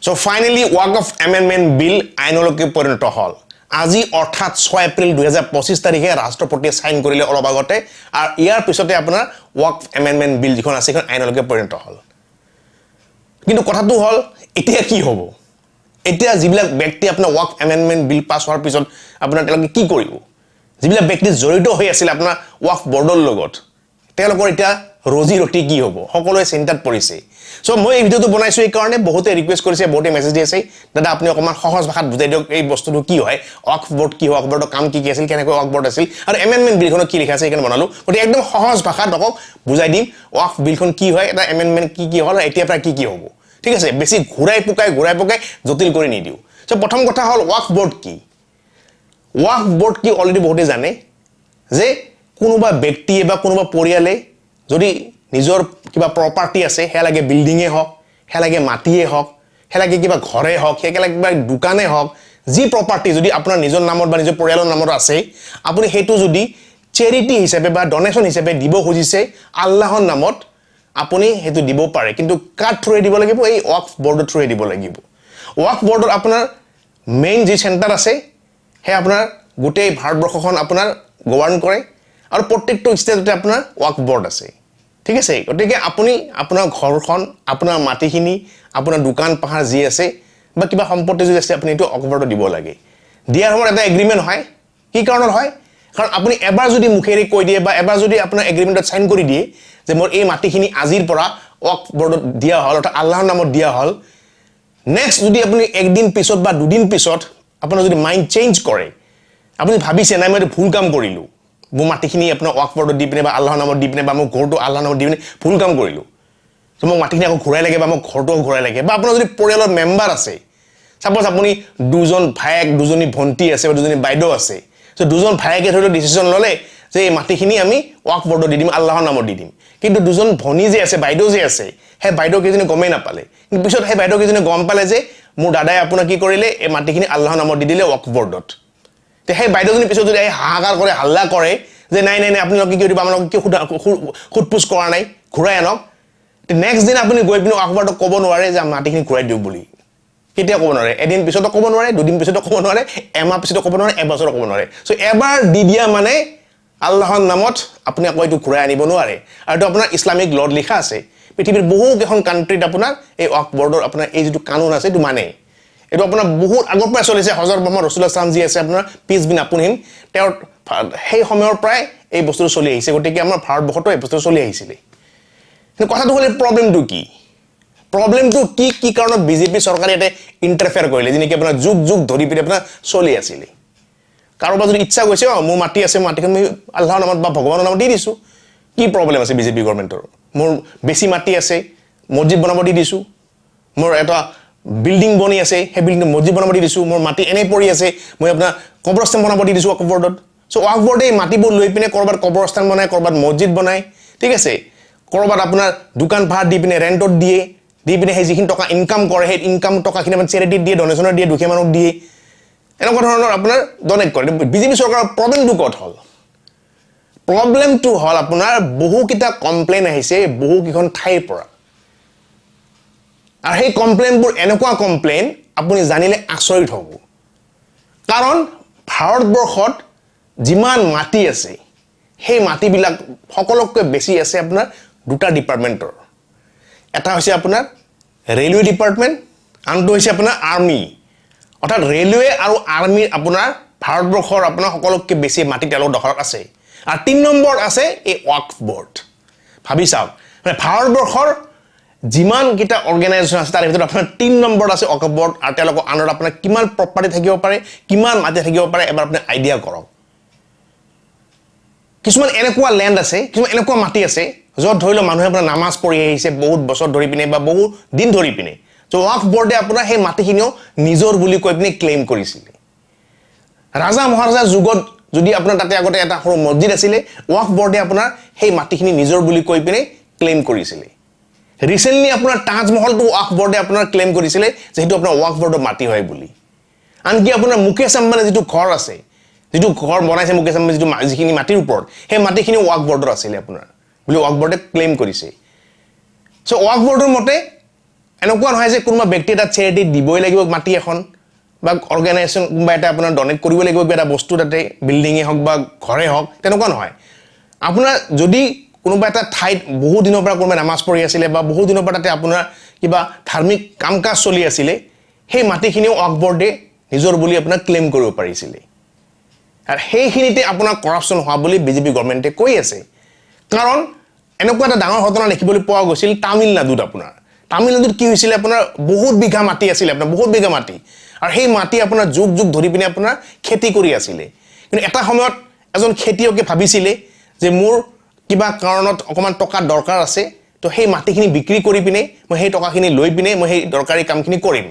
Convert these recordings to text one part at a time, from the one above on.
So finally Waqf Amendment Bill আইনলৈকে পৰিণত হ'ল আজি, অৰ্থাৎ 6 এপ্ৰিল 2025 তাৰিখে ৰাষ্ট্ৰপতিয়ে চাইন কৰিলে অলপ আগতে। আৰু ইয়াৰ পিছতে আপোনাৰ ৱাকফ এমেণ্ডমেণ্ট বিল যিখন আছে, সেইখন আইনলৈকে পৰিণত হ'ল। কিন্তু কথাটো হ'ল, এতিয়া কি হ'ব? এতিয়া যিবিলাক ব্যক্তি আপোনাৰ ৱাকফ এমেণ্ডমেণ্ট বিল পাছ হোৱাৰ পিছত আপোনাৰ তেওঁলোকে কি কৰিব? যিবিলাক ব্যক্তি জড়িত হৈ আছিল আপোনাৰ ৱাকফ বৰ্ডৰ লগত, তেওঁলোকৰ এতিয়া ৰজি ৰুটি কি হ'ব? সকলোৱে চিন্তাত পৰিছে। চ' মই এই ভিডিঅ'টো বনাইছোঁ এই কাৰণে, বহুতে ৰিকুৱেষ্ট কৰিছে, বহুতে মেছেজ দি আছে, দাদা, আপুনি অকণমান সহজ ভাষাত বুজাই দিয়ক, এই বস্তুটো কি হয়, ৱাকফ বৰ্ড কি হয়, ৱাকফ বৰ্ডৰ কাম কি কি আছিল, কেনেকৈ ৱাকফ বৰ্ড আছিল আৰু এমেণ্ডমেণ্ট বিলখনত কি লিখা আছে, সেইকাৰণে বনালোঁ। গতিকে একদম সহজ ভাষাত অকল বুজাই দিম ৱাকফ বিলখন কি হয়, এটা এমেণ্ডমেণ্ট কি কি হ'ল আৰু এতিয়াৰ পৰা কি কি হ'ব। ঠিক আছে, বেছি ঘূৰাই পকাই জটিল কৰি নিদিওঁ। চ' প্ৰথম কথা হ'ল, ৱাকফ বৰ্ড কি? ৱাকফ বৰ্ড কি অলৰেডি বহুতে জানে যে কোনোবা ব্যক্তিয়ে বা কোনোবা পৰিয়ালে যদি নিজৰ কিবা প্ৰপাৰ্টি আছে, সেয়া লাগে বিল্ডিঙে হওক, সেয়া লাগে মাটিয়ে হওক, সেয়া লাগে কিবা ঘৰে হওক, সেয়া লাগে কিবা দোকানে হওক, যি প্ৰপাৰ্টি যদি আপোনাৰ নিজৰ নামত বা নিজৰ পৰিয়ালৰ নামত আছে, আপুনি সেইটো যদি চেৰিটি হিচাপে বা ডনেশ্যন হিচাপে দিব খুজিছে আল্লাহৰ নামত, আপুনি সেইটো দিব পাৰে। কিন্তু কাৰ থ্ৰুৱে দিব লাগিব? এই ৱাকফ বৰ্ডৰ থ্ৰুৱে দিব লাগিব। ৱাকফ বৰ্ডত আপোনাৰ মেইন যি চেণ্টাৰ আছে, সেই আপোনাৰ গোটেই ভাৰতবৰ্ষখন আপোনাৰ গভাৰ্ণ কৰে আৰু প্ৰত্যেকটো ষ্টেটতে আপোনাৰ ৱাকফ বৰ্ড আছে। ঠিক আছে, গতিকে আপুনি আপোনাৰ ঘৰখন, আপোনাৰ মাটিখিনি, আপোনাৰ দোকান পাহাৰ যি আছে বা কিবা সম্পত্তি যদি আছে, আপুনি এইটো ৱাকফ বৰ্ডত দিব লাগে। দিয়াৰ সময়ত এটা এগ্ৰিমেণ্ট হয়। কি কাৰণত হয়? কাৰণ আপুনি এবাৰ যদি মুখেৰে কৈ দিয়ে বা এবাৰ যদি আপোনাৰ এগ্ৰিমেণ্টত চাইন কৰি দিয়ে যে মোৰ এই মাটিখিনি আজিৰ পৰা ৱাকফ বৰ্ডত দিয়া হ'ল, অৰ্থাৎ আল্লাহৰ নামত দিয়া হ'ল, নেক্সট যদি আপুনি একদিন পিছত বা দুদিন পিছত আপোনাৰ যদি মাইণ্ড চেঞ্জ কৰে, আপুনি ভাবিছে, নাই, মই এইটো ভুল কাম কৰিলোঁ, মোৰ মাটিখিনি আপোনাৰ ৱাকফ বৰ্ডত দি পিনে বা আল্লাহৰ নামত দি পিনে বা মোৰ ঘৰটো আল্লাহৰ নামত দি পিনে ভুল কাম কৰিলোঁ, ত' মোক মাটিখিনি আকৌ ঘূৰাই লাগে বা মোক ঘৰটো আকৌ ঘূৰাই লাগে, বা আপোনাৰ যদি পৰিয়ালৰ মেম্বাৰ আছে, চাপ'জ আপুনি দুজন ভায়েক, দুজনী ভণ্টি আছে বা দুজনী বাইদেউ আছে, চ' দুজন ভায়েকে ধৰি লওক ডিচিশ্যন ল'লে যে এই মাটিখিনি আমি ৱাকফ বৰ্ডত দি দিম, আল্লাহৰ নামত দি দিম। কিন্তু দুজন ভনী যে আছে, বাইদেউ যে আছে, সেই বাইদেউ কেইজনী গমেই নাপালে। কিন্তু পিছত সেই বাইদেউ কেইজনী গম পালে যে মোৰ দাদাই আপোনাৰ কি কৰিলে, এই মাটিখিনি আল্লাহৰ নামত দি দিলে ৱাকফ বৰ্ডত। তে সেই বাইদেউজনী পিছত যদি এই হাহাকাৰ কৰে, হাল্লা কৰে যে নাই নাই নাই, আপোনালোকে কি দিব, আপোনালোকে কিয় সোধ পোছ কৰা নাই, ঘূৰাই আনক, নেক্সট দিন আপুনি গৈ পিনে ৱাকফ বৰ্ডক ক'ব নোৱাৰে যে মাটিখিনি ঘূৰাই দিয়ক বুলি। কেতিয়াও ক'ব নোৱাৰে। এদিন পিছতো ক'ব নোৱাৰে, দুদিন পিছতো ক'ব নোৱাৰে, এমাহ পিছতো ক'ব নোৱাৰে, এবছৰো ক'ব নোৱাৰে। চ' এবাৰ দি দিয়া মানে আল্লাহৰ নামত আপুনি আকৌ এইটো ঘূৰাই আনিব নোৱাৰে। আৰু এইটো আপোনাৰ ইছলামিক ল'ত লিখা আছে। পৃথিৱীৰ বহু কেইখন কাণ্ট্ৰিত আপোনাৰ এই ৱাকফ বৰ্ডৰ আপোনাৰ এই যিটো কানুন আছে, এইটো মানে এইটো আপোনাৰ বহুত আগৰ পৰাই চলিছে। হজৰত মহম্মদ ৰচুল্লাহ ছালাম যি আছে আপোনাৰ, পিচ বি আপন হিম, তেওঁৰ সেই সময়ৰ পৰাই এই বস্তুটো চলি আহিছে। গতিকে আমাৰ ভাৰতবৰ্ষতো এই বস্তুটো চলি আহিছিলে। কিন্তু কথাটো হ'ল, এই প্ৰব্লেমটো কি? প্ৰব্লেমটো কি? কি কাৰণত বিজেপি চৰকাৰে ইয়াতে ইণ্টাৰফেয়াৰ কৰিলে, যি নেকি আপোনাৰ যুগ যুগ ধৰি পিনে আপোনাৰ চলি আছিলে? কাৰোবাৰ যদি ইচ্ছা গৈছে, অঁ, মোৰ মাটি আছে, মাটিখন মই আল্লাহৰ নামত বা ভগৱানৰ নামত দি দিছোঁ, কি প্ৰব্লেম আছে বিজেপি গভৰ্ণমেণ্টৰ? মোৰ বেছি মাটি আছে, মছজিদ বনাব দি দিছোঁ। মোৰ এটা বিল্ডিং বনি আছে, সেই বিল্ডিং মছজিদ বনাব দি দিছোঁ। মোৰ মাটি এনেই পৰি আছে, মই আপোনাৰ কবৰস্থান বনাব দি দিছোঁ ৱাকফ বৰ্ডত। চ' ৱাকফ বৰ্ডে এই মাটিবোৰ লৈ পিনে ক'ৰবাত কবৰস্থান বনায়, ক'ৰবাত মছজিদ বনায়, ঠিক আছে, ক'ৰবাত আপোনাৰ দোকান ভাড়া দি পিনে ৰেণ্টত দিয়ে, দি পিনে সেই যিখিনি টকা ইনকাম কৰে, সেই ইনকাম টকাখিনি আপোনাৰ চেৰিটিত দিয়ে, ডনেশ্যনত দিয়ে, দুখীয়া মানুহক দিয়ে, এনেকুৱা ধৰণৰ আপোনাৰ ডনেট কৰে। বিজেপি চৰকাৰৰ প্ৰব্লেমটো ক'ত হ'ল? প্ৰব্লেমটো হ'ল আপোনাৰ বহুকেইটা কমপ্লেইন আহিছে বহুকেইখন ঠাইৰ পৰা আৰু সেই কমপ্লেইনবোৰ এনেকুৱা কমপ্লেইন, আপুনি জানিলে আচৰিত হ'ব। কাৰণ ভাৰতবৰ্ষত যিমান মাটি আছে, সেই মাটিবিলাক সকলোতকৈ বেছি আছে আপোনাৰ দুটা ডিপাৰ্টমেণ্টৰ। এটা হৈছে আপোনাৰ ৰেলৱে ডিপাৰ্টমেণ্ট, আনটো হৈছে আপোনাৰ আৰ্মি। অৰ্থাৎ ৰেলৱে আৰু আৰ্মিৰ আপোনাৰ ভাৰতবৰ্ষৰ আপোনাৰ সকলোতকৈ বেছি মাটি তেওঁলোকৰ দখলত আছে। আৰু 3 নম্বৰত আছে এই ৱাকফ বৰ্ড। ভাবি চাওক, মানে ভাৰতবৰ্ষৰ যিমানকেইটা অৰ্গেনাইজেশ্যন আছে, তাৰ ভিতৰত আপোনাৰ 3 নম্বৰত আছে ৱাকফ বৰ্ড। আৰু তেওঁলোকৰ আণ্ডাৰত আপোনাৰ কিমান প্ৰপাৰ্টি থাকিব পাৰে, কিমান মাটি থাকিব পাৰে, এবাৰ আপুনি আইডিয়া কৰক। কিছুমান এনেকুৱা লেণ্ড আছে, কিছুমান এনেকুৱা মাটি আছে, য'ত ধৰি লওক মানুহে আপোনাৰ নামাজ পঢ়ি আহিছে বহুত বছৰ ধৰি পিনে বা বহুত দিন ধৰি পিনে। চ' ৱাকফ বৰ্ডে আপোনাৰ সেই মাটিখিনিও নিজৰ বুলি কৈ পিনে ক্লেইম কৰিছিলে। ৰাজা মহাৰাজাৰ যুগত যদি আপোনাৰ তাতে আগতে এটা সৰু মছজিদ আছিলে, ৱাকফ বৰ্ডে আপোনাৰ সেই মাটিখিনি নিজৰ বুলি কৈ পিনে ক্লেইম কৰিছিলে। ৰিচেণ্টলি আপোনাৰ তাজমহলটো ৱাকফ বৰ্ডে আপোনাৰ ক্লেইম কৰিছিলে যে সেইটো আপোনাৰ ৱাকফ বৰ্ডৰ মাটি হয় বুলি। আনকি আপোনাৰ মুকেশ আম্বানী যিটো ঘৰ আছে, যিটো ঘৰ বনাইছে মুকেশ আম্বানী যিটো যিখিনি মাটিৰ ওপৰত, সেই মাটিখিনি ৱাকফ বৰ্ডৰ আছিলে আপোনাৰ বুলি ৱাকফ বৰ্ডে ক্লেইম কৰিছে। চ' ৱাকফ বৰ্ডৰ মতে এনেকুৱা নহয় যে কোনোবা ব্যক্তি এটা চেৰিটি দিবই লাগিব মাটি এখন, বা অৰ্গেনাইজেশ্যন কোনোবা এটা আপোনাৰ ডনেট কৰিব লাগিব কিবা এটা বস্তু, তাতে বিল্ডিঙেই হওক বা ঘৰেই হওক, তেনেকুৱা নহয়। আপোনাৰ যদি কোনোবা এটা ঠাইত বহু দিনৰ পৰা কোনোবাই নামাজ পঢ়ি আছিলে বা বহু দিনৰ পৰা তাতে আপোনাৰ কিবা ধাৰ্মিক কাম কাজ চলি আছিলে, সেই মাটিখিনিও ৱাকফ বৰ্ডে নিজৰ বুলি আপোনাক ক্লেইম কৰিব পাৰিছিলে। আৰু সেইখিনিতে আপোনাৰ কৰাপশ্যন হোৱা বুলি বিজেপি গভৰ্ণমেণ্টে কৈ আছে। কাৰণ এনেকুৱা এটা ডাঙৰ ঘটনা দেখিবলৈ পোৱা গৈছিল তামিলনাডুত। আপোনাৰ তামিলনাডুত কি হৈছিলে, আপোনাৰ বহুত বিঘা মাটি আছিলে, আপোনাৰ বহুত বিঘা মাটি, আৰু সেই মাটি আপোনাৰ যুগ যুগ ধৰি পিনে আপোনাৰ খেতি কৰি আছিলে। কিন্তু এটা সময়ত এজন খেতিয়কে ভাবিছিলে যে মোৰ কিবা কাৰণত অকণমান টকা দৰকাৰ আছে, তো সেই মাটিখিনি বিক্ৰী কৰি পিনে মই সেই টকাখিনি লৈ পিনে মই সেই দৰকাৰী কামখিনি কৰিম।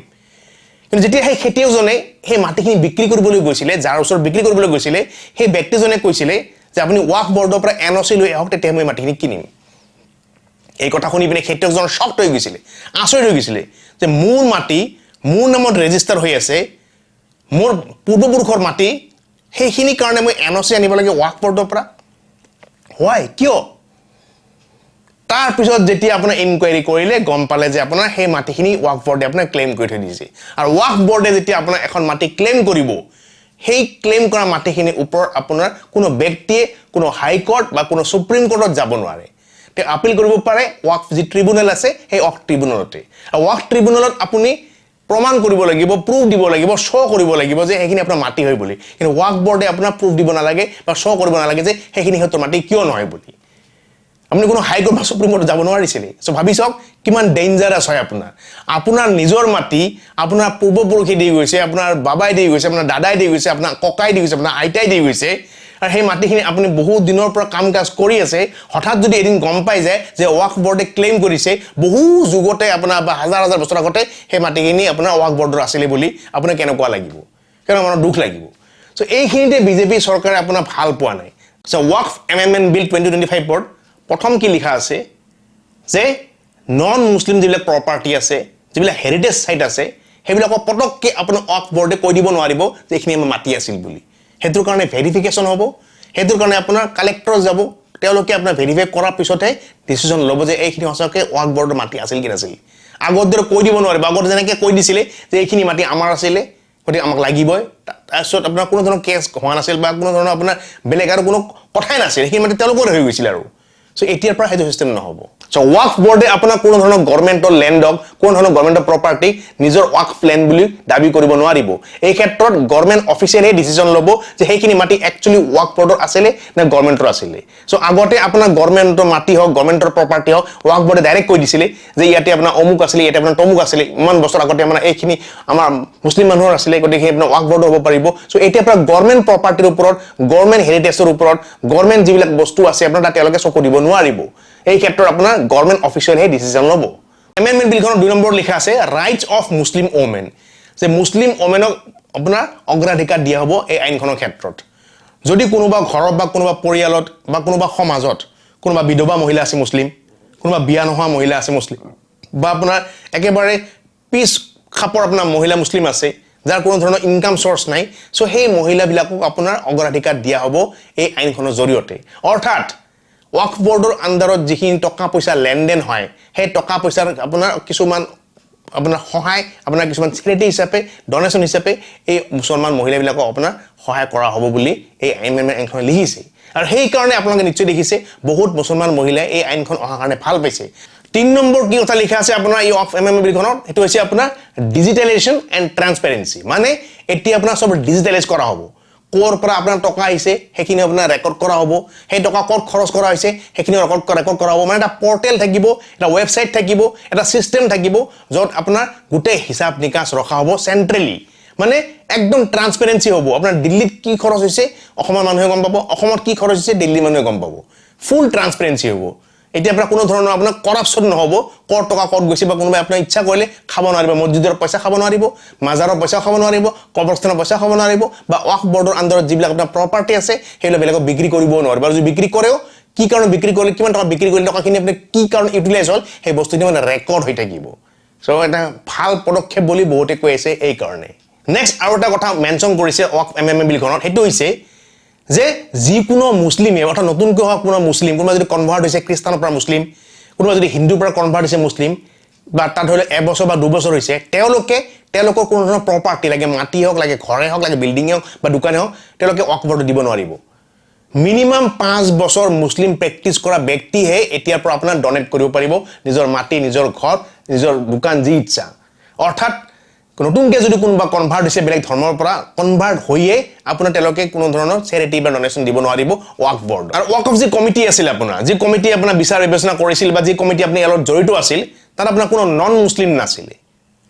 কিন্তু যেতিয়া সেই খেতিয়কজনে সেই মাটিখিনি বিক্ৰী কৰিবলৈ গৈছিলে, যাৰ ওচৰত বিক্ৰী কৰিবলৈ গৈছিলে, সেই ব্যক্তিজনে কৈছিলে যে আপুনি ৱাকফ বৰ্ডৰ পৰা এনঅ'চি লৈ আহক, তেতিয়াহে মই মাটিখিনি কিনিম। এই কথা শুনি পিনে খেতিয়কজন শ্বকড হৈ গৈছিলে, আচৰিত হৈ গৈছিলে যে মোৰ মাটি মোৰ নামত ৰেজিষ্টাৰ হৈ আছে, মোৰ পূৰ্বপুৰুষৰ মাটি, সেইখিনিৰ কাৰণে মই এনঅ'চি আনিব লাগে ৱাকফ বৰ্ডৰ পৰা, হোৱাই কিয়? তাৰপিছত যেতিয়া আপোনাৰ ইনকুৱাৰী কৰিলে, গম পালে যে আপোনাৰ সেই মাটিখিনি ৱাকফ বৰ্ডে আপোনাৰ ক্লেইম কৰি থৈ দিছে। আৰু ৱাকফ বৰ্ডে যেতিয়া আপোনাৰ এখন মাটি ক্লেইম কৰিব, সেই ক্লেইম কৰা মাটিখিনিৰ ওপৰত আপোনাৰ কোনো ব্যক্তিয়ে কোনো হাইকোৰ্ট বা কোনো সুপ্ৰিম কোৰ্টত যাব নোৱাৰে। তেওঁ আপিল কৰিব পাৰে ৱাকফ যি ট্ৰিব্যুনেল আছে সেই ৱাকফ ট্ৰিব্যুনেলতে। আৰু ৱাকফ ট্ৰিব্যুনেলত আপুনি প্ৰমাণ কৰিব লাগিব, প্ৰুফ দিব লাগিব, শ্ব' কৰিব লাগিব যে সেইখিনি আপোনাৰ মাটি হয় বুলি। কিন্তু ৱাকফ বৰ্ডে আপোনাৰ প্ৰুফ দিব নালাগে বা শ্ব' কৰিব নালাগে যে সেইখিনি সিহঁতৰ মাটি কিয় নহয় বুলি। আপুনি কোনো হাইকোৰ্ট বা সুপ্ৰিম কোৰ্টত যাব নোৱাৰিছিলে। চ' ভাবি চাওক কিমান ডেঞ্জাৰাছ হয়। আপোনাৰ আপোনাৰ নিজৰ মাটি আপোনাৰ পূৰ্বপুৰুষে দি গৈছে, আপোনাৰ বাবাই দি গৈছে, আপোনাৰ দাদাই দি গৈছে, আপোনাৰ ককাই দি গৈছে, আপোনাৰ আইতাই দি গৈছে, আৰু সেই মাটিখিনি আপুনি বহুত দিনৰ পৰা কাম কাজ কৰি আছে। হঠাৎ যদি এদিন গম পাই যায় যে ৱাকফ বৰ্ডে ক্লেইম কৰিছে, বহু যুগতে আপোনাৰ বা হাজাৰ হাজাৰ বছৰ আগতে সেই মাটিখিনি আপোনাৰ ৱাকফ বৰ্ডৰ আছিলে বুলি, আপোনাৰ কেনেকুৱা লাগিব? কেনেকুৱা মনত দুখ লাগিব। চ' এইখিনিতে বিজেপি চৰকাৰে আপোনাৰ ভাল পোৱা নাই। চ' ৱাকফ এমেণ্ডমেণ্ট বিল 2025ৰ প্ৰথম কি লিখা আছে যে নন মুছলিম যিবিলাক প্ৰপাৰ্টি আছে, যিবিলাক হেৰিটেজ চাইট আছে, সেইবিলাকক পটককৈ আপোনাৰ ৱাকফ বৰ্ডে কৈ দিব নোৱাৰিব যে এইখিনি আমাৰ মাটি আছিল বুলি। সেইটোৰ কাৰণে ভেৰিফিকেশ্যন হ'ব, সেইটোৰ কাৰণে আপোনাৰ কালেক্টৰ যাব, তেওঁলোকে আপোনাৰ ভেৰিফাই কৰাৰ পিছতহে ডিচিশ্যন ল'ব যে এইখিনি সঁচাকৈ ৱাকফ বৰ্ডৰ মাটি আছিল কি নাছিল। আগৰ দৰে কৈ দিব নোৱাৰিব। আগত যেনেকৈ কৈ দিছিলে যে এইখিনি মাটি আমাৰ আছিলে, গতিকে আমাক লাগিবই, তাৰপিছত আপোনাৰ কোনো ধৰণৰ কেছ হোৱা নাছিল বা কোনো ধৰণৰ আপোনাৰ বেলেগ আৰু কোনো কথাই নাছিল, সেইখিনি মাটি তেওঁলোকৰে হৈ গৈছিল। আৰু চ' এতিয়াৰ পৰা সেইটো চিষ্টেম নহ'ব। চ' ৱাকফ বৰ্ডে আপোনাৰ কোনো ধৰণৰ গভৰ্ণমেণ্টৰ লেণ্ডক, কোনো ধৰণৰ গভৰ্ণমেণ্টৰ প্ৰপাৰ্টি নিজৰ ৱাকফ লেণ্ড বুলি দাবী কৰিব নোৱাৰিব। এই ক্ষেত্ৰত গভৰ্ণমেণ্ট অফিচিয়েলহে ডিচিশ্যন ল'ব যে সেইখিনি মাটি একচুৱেলি ৱাকফ বৰ্ডৰ আছিলে নে গভৰ্ণমেণ্টৰ আছিলে। চ' আগতে আপোনাৰ গভৰ্ণমেণ্টৰ মাটি হওক, গভৰ্ণমেণ্টৰ প্ৰপাৰ্টি হওক, ৱাকফ বৰ্ডে ডাইৰেক্ট কৈ দিছিলে যে ইয়াতে আপোনাৰ অমুক আছিলে, ইয়াতে আপোনাৰ তমুক আছিলে, ইমান বছৰ আগতে আমাৰ এইখিনি আমাৰ মুছলিম মানুহৰ আছিলে, গতিকে সেই আপোনাৰ ৱাকফ বৰ্ডৰ হ'ব পাৰিব। চ' এতিয়াৰ পৰা গভৰ্ণমেণ্ট প্ৰপাৰ্টিৰ ওপৰত, গভৰ্ণমেণ্ট হেৰিটেজৰ ওপৰত, গভৰ্ণমেণ্ট যিবিলাক বস্তু আছে আপোনাৰ তাত তেওঁলোকে চকু দিব নোৱাৰিব। এই ক্ষেত্ৰত আপোনাৰ গভৰ্ণমেণ্ট অফিচিয়েলহে ডিচিশ্যন ল'ব। এমেণ্ডমেণ্ট বিলখনৰ 2 নম্বৰত লিখা আছে ৰাইটছ অফ মুছলিম ওমেন, যে মুছলিম ওমেনক আপোনাৰ অগ্ৰাধিকাৰ দিয়া হ'ব এই আইনখনৰ ক্ষেত্ৰত। যদি কোনোবা ঘৰত বা কোনোবা পৰিয়ালত বা কোনোবা সমাজত কোনোবা বিধৱা মহিলা আছে মুছলিম, কোনোবা বিয়া নোহোৱা মহিলা আছে মুছলিম, বা আপোনাৰ একেবাৰে পিছ খাপৰ আপোনাৰ মহিলা মুছলিম আছে যাৰ কোনো ধৰণৰ ইনকাম চ'ৰ্চ নাই, চ' সেই মহিলাবিলাকক আপোনাৰ অগ্ৰাধিকাৰ দিয়া হ'ব এই আইনখনৰ জৰিয়তে। অৰ্থাৎ ৱাকফ বৰ্ডৰ আণ্ডাৰত যিখিনি টকা পইচা লেনদেন হয়, সেই টকা পইচাৰ আপোনাৰ কিছুমান আপোনাৰ সহায়, আপোনাৰ কিছুমান চেৰিটি হিচাপে, ডনেশ্যন হিচাপে এই মুছলমান মহিলাবিলাকক আপোনাৰ সহায় কৰা হ'ব বুলি এই এমেণ্ডমেণ্ট আইনখনে লিখিছে। আৰু সেইকাৰণে আপোনালোকে নিশ্চয় দেখিছে বহুত মুছলমান মহিলাই এই আইনখন অহাৰ কাৰণে ভাল পাইছে। 3 নম্বৰ কি কথা লিখা আছে আপোনাৰ এই ৱাকফ এমেণ্ডমেণ্ট বিলখনত, সেইটো হৈছে আপোনাৰ ডিজিটেলাইজেশ্যন এণ্ড ট্ৰান্সপেৰেঞ্চি। মানে এতিয়া আপোনাৰ চব ডিজিটেলাইজ কৰা হ'ব। ক'ৰ পৰা আপোনাৰ টকা আহিছে সেইখিনি আপোনাৰ ৰেকৰ্ড কৰা হ'ব, সেই টকা ক'ত খৰচ কৰা হৈছে সেইখিনি ৰেকৰ্ড কৰা হ'ব। মানে এটা পৰ্টেল থাকিব, এটা ৱেবছাইট থাকিব, এটা ছিষ্টেম থাকিব য'ত আপোনাৰ গোটেই হিচাপ নিকাচ ৰখা হ'ব চেণ্ট্ৰেলি। মানে একদম ট্ৰান্সপেৰেঞ্চি হ'ব। আপোনাৰ দিল্লীত কি খৰচ হৈছে অসমৰ মানুহে গম পাব, অসমত কি খৰচ হৈছে দিল্লীৰ মানুহে গম পাব। ফুল ট্ৰান্সপেৰেঞ্চি হ'ব। এতিয়াৰ পৰা কোনো ধৰণৰ আপোনাৰ কৰাপশ্যন নহ'ব। ক'ৰ টকা ক'ত গৈছে বা কোনোবাই আপোনাৰ ইচ্ছা কৰিলে খাব নোৱাৰিব, মছজিদৰ পইচা খাব নোৱাৰিব, মাজাৰৰ পইচা খাব নোৱাৰিব, কবৰস্থানৰ পইচা খাব নোৱাৰিব, বা ৱাকফ বৰ্ডৰ আণ্ডাৰত যিবিলাক আপোনাৰ প্ৰপাৰ্টি আছে সেইবিলাক বেলেগক বিক্ৰী কৰিবও নোৱাৰিব। আৰু যদি বিক্ৰী কৰেও, কি কাৰণত বিক্ৰী কৰিলে, কিমান টকা বিক্ৰী কৰিলে, টকাখিনি আপুনি কি কাৰণত ইউটিলাইজ হ'ল, সেই বস্তুখিনি মানে ৰেকৰ্ড হৈ থাকিব। চ' এটা ভাল পদক্ষেপ বুলি বহুতে কৈ আছে এইকাৰণে। নেক্সট আৰু এটা কথা মেনশ্যন কৰিছে ৱাকফ এমেণ্ডমেণ্ট বিলখনত, সেইটো হৈছে যে যিকোনো মুছলিমে, অৰ্থাৎ নতুনকৈ হোৱা কোনো মুছলিম, কোনোবা যদি কনভাৰ্ট হৈছে খ্ৰীষ্টানৰ পৰা মুছলিম, কোনোবা যদি হিন্দুৰ পৰা কনভাৰ্ট হৈছে মুছলিম, বা তাত ধৰি লওক এবছৰ বা 2 বছৰ হৈছে, তেওঁলোকে তেওঁলোকৰ কোনো ধৰণৰ প্ৰপাৰ্টি লাগে, মাটি হওক লাগে, ঘৰে হওক লাগে, বিল্ডিঙে হওক বা দোকানে হওক, তেওঁলোকে ৱাকফ বৰ্ডত দিব নোৱাৰিব। মিনিমাম 5 বছৰ মুছলিম প্ৰেক্টিচ কৰা ব্যক্তিহে এতিয়াৰ পৰা আপোনাৰ ডনেট কৰিব পাৰিব নিজৰ মাটি, নিজৰ ঘৰ, নিজৰ দোকান, যি ইচ্ছা। অৰ্থাৎ নতুনকৈ যদি কোনোবা কনভাৰ্ট হৈছে বেলেগ ধৰ্মৰ পৰা, কনভাৰ্ট হৈয়ে আপোনাৰ তেওঁলোকে কোনো ধৰণৰ চেৰিটি বা ডনেশ্যন দিব নোৱাৰিব ৱাকফ বৰ্ড। আৰু ৱাকফ যি কমিটি আছিল আপোনাৰ, যি কমিটি আপোনাৰ বিচাৰ বিবেচনা কৰিছিল বা যি কমিটি আপুনি ইয়াৰ লগত জড়িত আছিল, তাত আপোনাৰ কোনো নন মুছলিম নাছিলে,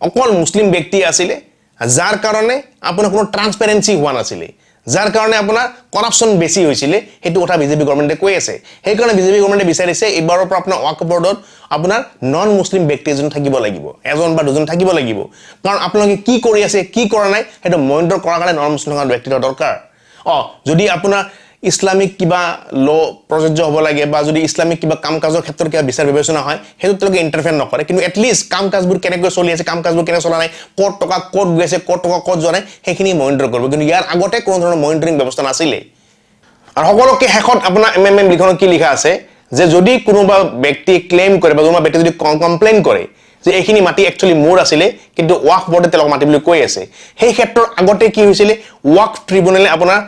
অকল মুছলিম ব্যক্তি আছিলে, যাৰ কাৰণে আপোনাৰ কোনো ট্ৰান্সপেৰেঞ্চি হোৱা নাছিলে, যাৰ কাৰণে আপোনাৰ কৰাপশ্যন বেছি হৈছিলে। সেইটো কথা বিজেপি গভৰ্ণমেণ্টে কৈ আছে। সেইকাৰণে বিজেপি গভৰ্ণমেণ্টে বিচাৰিছে এইবাৰৰ পৰা আপোনাৰ ৱাকফ বৰ্ডত আপোনাৰ নন মুছলিম ব্যক্তি এজন থাকিব লাগিব, এজন বা দুজন থাকিব লাগিব। কাৰণ আপোনালোকে কি কৰি আছে, কি কৰা নাই, সেইটো মনিটৰ কৰাৰ কাৰণে নন মুছলিম থকা ব্যক্তি দৰকাৰ। যদি আপোনাৰ ইছলামিক কিবা ল' প্ৰযোজ্য হ'ব লাগে বা যদি ইছলামিক কিবা কাম কাজৰ ক্ষেত্ৰত কিবা বিচাৰ বিবেচনা হয়, সেইটো তেওঁলোকে ইণ্টাৰফেয়াৰ নকৰে। কিন্তু এটলিষ্ট কাম কাজবোৰ কেনেকৈ চলি আছে, কাম কাজবোৰ কেনেকৈ চলা নাই, ক'ত টকা ক'ত গৈ আছে, ক'ত টকা ক'ত যোৱা নাই, সেইখিনি মনিটৰ কৰিব। কিন্তু ইয়াৰ আগতে কোনো ধৰণৰ মনিটৰিং ব্যৱস্থা নাছিলে। আৰু সকলোকে শেষত আপোনাৰ এমেণ্ডমেণ্ট বিলখনত কি লিখা আছে যে যদি কোনোবা ব্যক্তিয়ে ক্লেইম কৰে বা কোনোবা ব্যক্তিয়ে যদি কমপ্লেইন কৰে যে এইখিনি মাটি একচুৱেলি মোৰ আছিলে, কিন্তু ৱাকফ বৰ্ডে তেওঁলোক মাটি বুলি কৈ আছে, সেই ক্ষেত্ৰত আগতে কি হৈছিলে? ৱাকফ ট্ৰিবুনেলে আপোনাৰ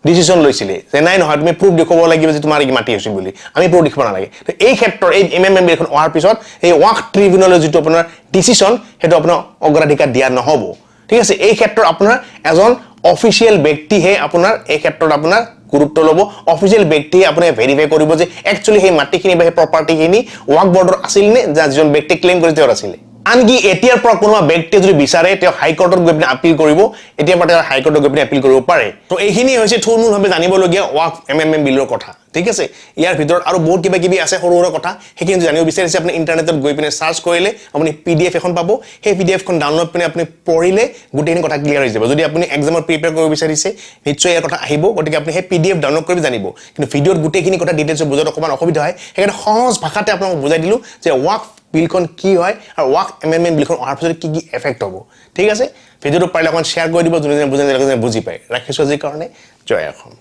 ডিচিশ্যন লৈছিলে যে নাই, নহয়, তুমি প্ৰুফ দেখুৱাব লাগিব যে তোমাৰ এই মাটি হৈছিল বুলি, আমি প্ৰুফ দেখুৱাব নালাগে। তো এই ক্ষেত্ৰত এই এমেণ্ডমেণ্ট বিলখন অহাৰ পিছত এই ৱাকফ ট্ৰিবুনেলৰ যিটো আপোনাৰ ডিচিশ্যন, সেইটো আপোনাৰ অগ্ৰাধিকাৰ দিয়া নহ'ব। ঠিক আছে? এই ক্ষেত্ৰত আপোনাৰ এজন অফিচিয়েল ব্যক্তিহে আপোনাৰ এই ক্ষেত্ৰত আপোনাৰ গুৰুত্ব ল'ব। অফিচিয়েল ব্যক্তিয়ে আপোনাৰ ভেৰিফাই কৰিব যে একচুৱেলি সেই মাটিখিনি বা সেই প্ৰপাৰ্টিখিনি ৱাকফ বৰ্ডৰ আছিল নে যিজন ব্যক্তিয়ে ক্লেইম কৰি তেওঁৰ আছিলে। আনকি এতিয়াৰ পৰা কোনোবা ব্যক্তিয়ে যদি বিচাৰে, তেওঁ হাইকোৰ্টত গৈ পিনে আপিল কৰিব, এতিয়াৰ পৰা তেওঁ হাইকোৰ্টত গৈ পিনে আপিল কৰিব পাৰে। তো এইখিনি হৈছে থুলমূলভাৱে জানিবলগীয়া ৱাকফ এমেণ্ডমেণ্ট বিলৰ কথা। ঠিক আছে? ইয়াৰ ভিতৰত আৰু বহুত কিবা কিবি আছে সৰু সুৰা কথা। সেইখিনি যদি জানিব বিচাৰিছে, আপুনি ইণ্টাৰনেটত গৈ পিনে চাৰ্চ কৰিলে আপুনি পিডিএফ এখন পাব। সেই পিডিএফখন ডাউনলোড পিনে আপুনি পঢ়িলে গোটেইখিনি কথা ক্লিয়াৰ হৈ যাব। যদি আপুনি এক্সামত প্ৰিপেয়াৰ কৰিব বিচাৰিছে, নিশ্চয় ইয়াৰ কথা আহিব। গতিকে আপুনি সেই পিডিএফ ডাউনলোড কৰি জানিব। কিন্তু ভিডিঅ'ত গোটেইখিনি কথা ডিটেইলছত বুজাত অকণমান অসুবিধা হয়। সেইকাৰণে সহজ ভাষাতে আপোনাক বুজাই দিলোঁ যে ৱাকফ বিলখন কি হয় আৰু ৱাকফ এমেণ্ডমেণ্ট বিলখন অহাৰ পিছত কি কি এফেক্ট হ'ব। ঠিক আছে? ভিডিঅ'টো পাৰিলে অকণমান শ্বেয়াৰ কৰি দিব, যোনে যোনে বুজে, বুজি পায়। ৰাখিছোঁ আজিৰ কাৰণে। জয় অসম।